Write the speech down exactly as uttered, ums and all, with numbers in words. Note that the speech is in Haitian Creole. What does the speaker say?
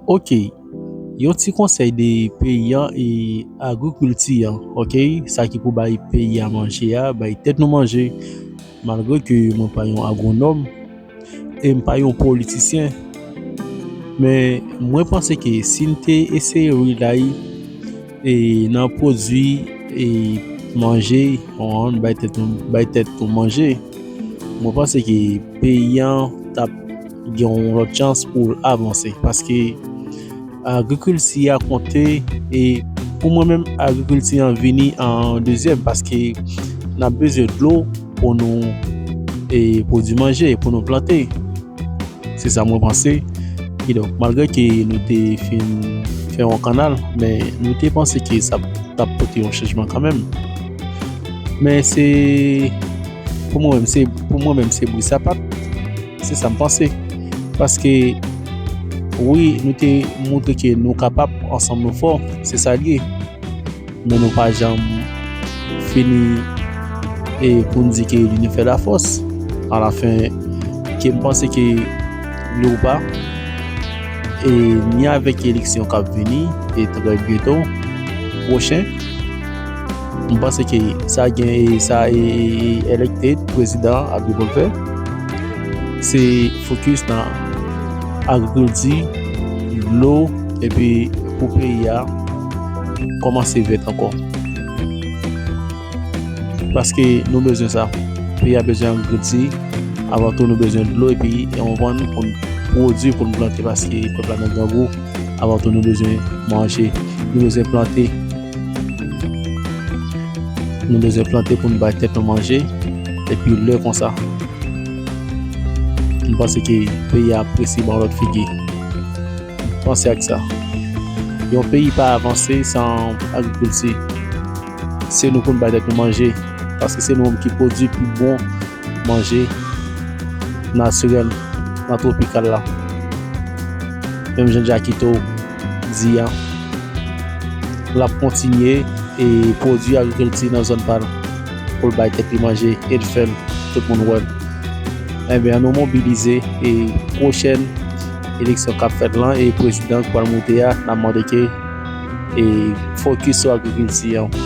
Ok, yon ti konsèy de peyi an e agrikilti an, ok? Sa ki pou bay peyi a manje a, bay tèt nou manje. Malgre ke mwen pa yon agwonòm e m pa yon politisyen, men mwen panse ke si n te eseye rely e nan pwodui e manje, on, bay tèt nou, bay tèt nou manje, mwen panse ke peyi an t ap gen yon lòt chans pou l avanse. Paske agrikilti a konte, e pou mwen menm, agrikilti an vini an dezyèm, paske n ap bezwen dlo pou nou e pwodui manje, pou nou plante. Se sa mwen panse. Kidonk, malgre ke nou te fin fè yon kanal, men nou te panse ke sa t ap pote yon chanjman kanmenm. Men se, pou mwen menm, se, pou mwen menm, se bri sapat. Se sa m panse. Paske, wi, nou te montre ke nou kapab, ansanm nou fò. Se sa l ye. Men nou pa janm fini e pou n di ke linyon fè lafòs. Alafen, ke m panse ke li ou pa, e ni avèk eleksyon k ap vini, e trè byento, pwochen, m panse ke sa gen, e sa, e, e, e elected prezidan ap gen pou l fè, se fokis nan agrikilti, dlo, epi pou peyi a kòmanse vèt ankò. Paske nou bezwen sa. Peyi a bezwen agrikilti. Avan tou, nou bezwen dlo epi yon vann pou n pwodui, pou n plante, paske pèp la nan grangou. Avan tou, nou bezwen manje. Nou bezwen plante. Nou bezwen plante pou n bay tèt nou manje. Epi lè konsa, m panse ke peyi a ap prese ba yon lòt figi. Panse ak sa. Yon peyi pa avanse san agrikilti. Se nou pou n bay tèt nou manje, paske se nou menm ki pwodui pi bon manje natirèl nan twopikal la. Menm jan Jackito di a, l ap kontinye e pwodui agrikilti nan zòn pa l pou l bay tèt li manje e l fè l, tout moun wè l. Ebyen, ann nou mobilize e pwochèn eleksyon k ap fèt lan, e prezidan k pral moute a, n ap mande ke e fokis sou agrikilti an.